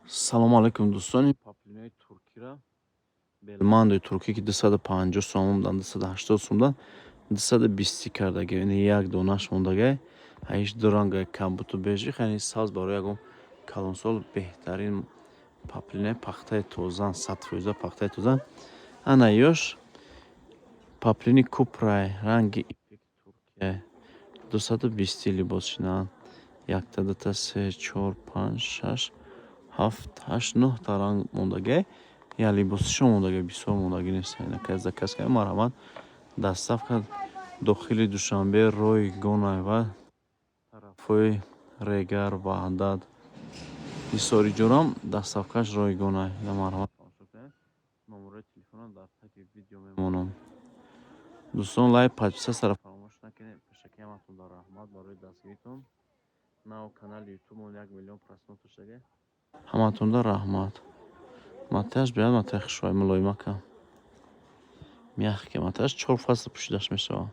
Салому алайкум, дӯстони. Поплинои туркира, белмандои туркӣ, ки 250 сомон будан, 280 сом будан, 220 кардаги. Ини як донаш мондагай. Ҳаиш ду ранга, кабуту бежи, яъне сабз. Барои ягон калонсол беҳтарин поплинаи пахтаи тозан, 100% пахтаи тозан. Ана ёш поплини купрай, ранги ипеки Туркия, 220 либос шинанд. Якта, дута, се, чор, панҷ, шаш, ҳафт, ҳашт, нӯҳта ранг мондагай. Я либосишо мондагай, бисёр мондагӣ нест. Инакай заказ кардем, марҳамат, доставка дохили Душанбе ройгонай ва тарафҳои Регар, Ваҳдат, Ҳисори ҷорам доставкаш ройгонай. Марҳамат, тамошо кунед. Номерои телефонам дар таги видео мемонам. Дӯстон, лайк, подписаться фаромӯш накунед. Пешакӣ ҳаматон дар раҳмат барои дастгиритон. Нав канали ютубмон 1 миллион просмотр шуда. Ҳаматонда раҳмат. Матааш биёд, матаи хушрӯй, мулоимака, мягкий матааш, чор фасл пӯшидаш мешавад.